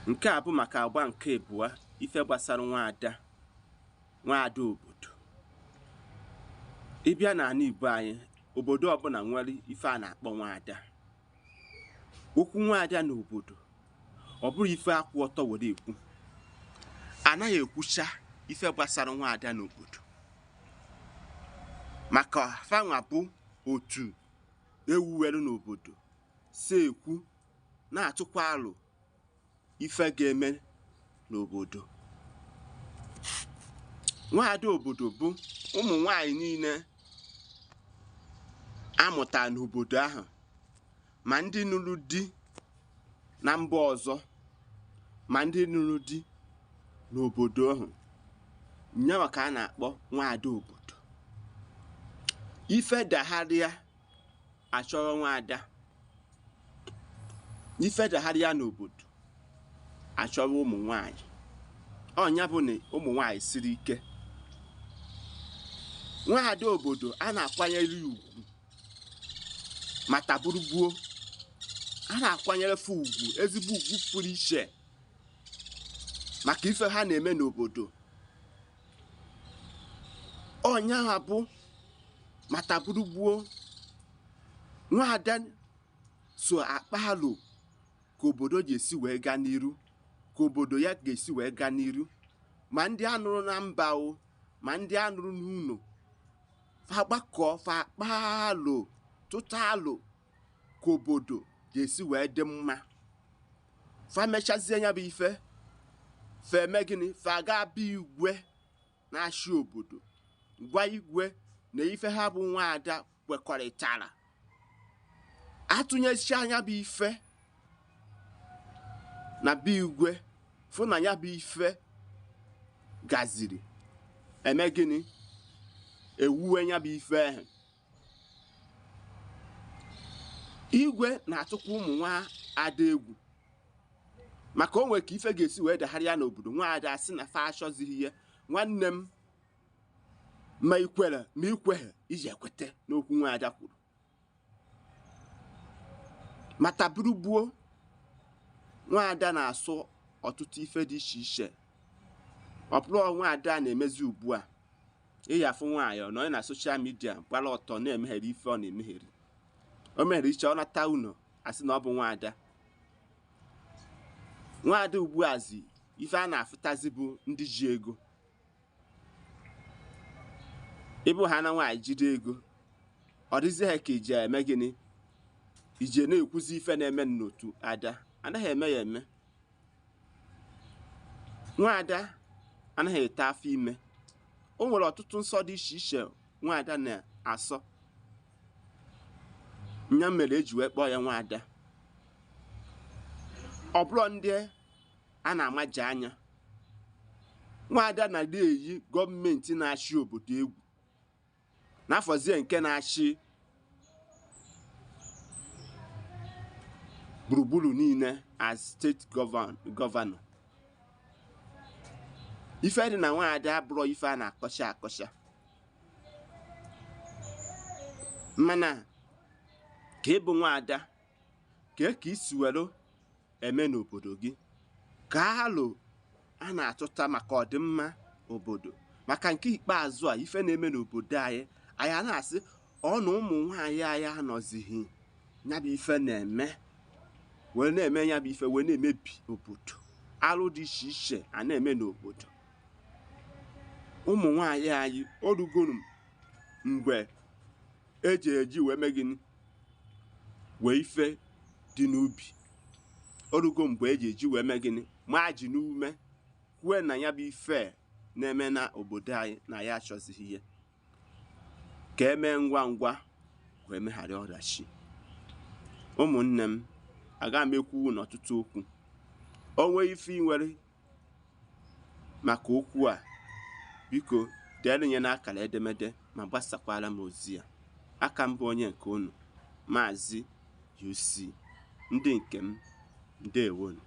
Nke a bụ maka agba nke ịbụa, ife gbasara nwaada, nwaada obodo. Ị bịa n'ala Igbo anyị, obodo ọbụla nwere ife a na-akpọ nwaada. Okwu nwaada n'obodo, ọ bụrụ ife akwụ ọtọ were ekwu. Anaghị ekwucha ife gbasara nwaada n'obodo maka fanwa bụ otu ewuwere n'obodo si ekwu na-atụkwa alo ife ga-eme n'obodo. Nwaada obodo bụ ụmụ nwanyị niile amụtara n'obodo ahụ, ma ndị nụrụ di na mba ọzọ, ma ndị nụrụ di n'obodo ahụ. Nyanwa ka a na-akpọ nwaada obodo. Ife dagharịa achọrọ nwaada, ife dagharịa n'obodo achọrọ ụmụ nwanyị. Ọ nya bụ na ụmụ nwanyị siri ike. Nwaada obodo a na-akwanyere ya ugwu ma taburugbuo, a na-akwanyere fa ugwu, ezigbo ugwu pụrụ iche maka ife ha na-eme n'obodo. Ọ nya ha bụ ma taburugbuo, nwaada so akpa alo ka obodo ga-esi wee gaa n'iru, ka obodo ya ga-esi wee gaa n'iru, ma ndị anụrụ na mba o, ma ndị anụrụ n'ụlọ, fa gbakọọ fa akpa alo, tụta alo ka obodo ga-esi wee dị mma. Fa mechazie ya bụ ife, fa eme gịnị? Fa ga-abịa igwe na-achị obodo, gwa igwe na ife ha bụ nwaada kwekọrịtara. Atụnyechi anya bụ ife na be igwe, fụ na ya bụ ife gaziri, eme gịnị? Ewuwe ya bụ ife ahụ. Igwe na-atụkwa ụmụ nwaada egwu maka o nwere ka ife ga-esi wee dagharịa n'obodo, nwaada asị na fa achọzighị ihe. Nwanne m, ma ikwere ma ikweghị, iji ekwete n'okwu nwaada kwuru. Ma taburugbuo, nwaada na-asụ ọtụtụ ife dị iche iche. Ọ bụrụ nwaada na-emezi ugbu a, ịyafụ nwaanyị ọ nọ na social media gbara ọtọ na-emeghere ife ọ na-emeghere. O meghere iche ọ nata unu asị na ọ bụ nwaada. Nwaada ugbu a zi ife a na-afụtazi bụ ndị ji ego. Ịbụ ha na nwaanyị jide ego, ọ dịzị ha ka iji eme gịnị? Ije na-ekwuzi ife na-eme n'otu ada. Anaghị eme ya eme. Nwaada anaghị ete afọ ime. O nwere ọtụtụ nsọ dị iche iche nwaada na-asọ, nya mere eji wee kpọọ ya nwaada. Ọ bụrụ ndị a na-amaja anya, nwaada na-adị eyi gọọmenti na-achị obodo egwu n'afọzie nke na-achị gburugburu niile as steeti gọvanọ. Ife dị na nwaada abụrọ ife a na-akọcha akọcha, mana ka ị bụ nwaada, ka ka isi were eme n'obodo gị, ka alo a na-atụta maka ọdịmma obodo. Maka nke ikpeazụ a, ife na-eme n'obodo anyị, anyị a na-asị ọ na ụmụ nwaanyị anyị anọzighị ya bụ ife na-eme, wee na-eme ya bụ ife, wee na-emebi obodo. Arụ dị iche iche a na-eme n'obodo. Ụmụ nwaanyị anyị orugoro mgbe eji eji wee mee gịnị? Wee ife dị n'ubi. Orugo mgbe eji eji wee mee gịnị? Maa ji n'ume, kwue na ya bụ ife na-eme na obodo anyị na ya achọzighị ihe. Ka emee ngwa ngwa wee meghara ọdachi. Ụmụnne m, aga m ekwu n'ọtụtụ okwu. O nwee ife ị nwere maka okwu a, biko deere ya n'akara edemede ma gbasakwara m ozi ya. Aka m bụ onye nke unu, Maazị UC. Ndị nke m, ndewonu.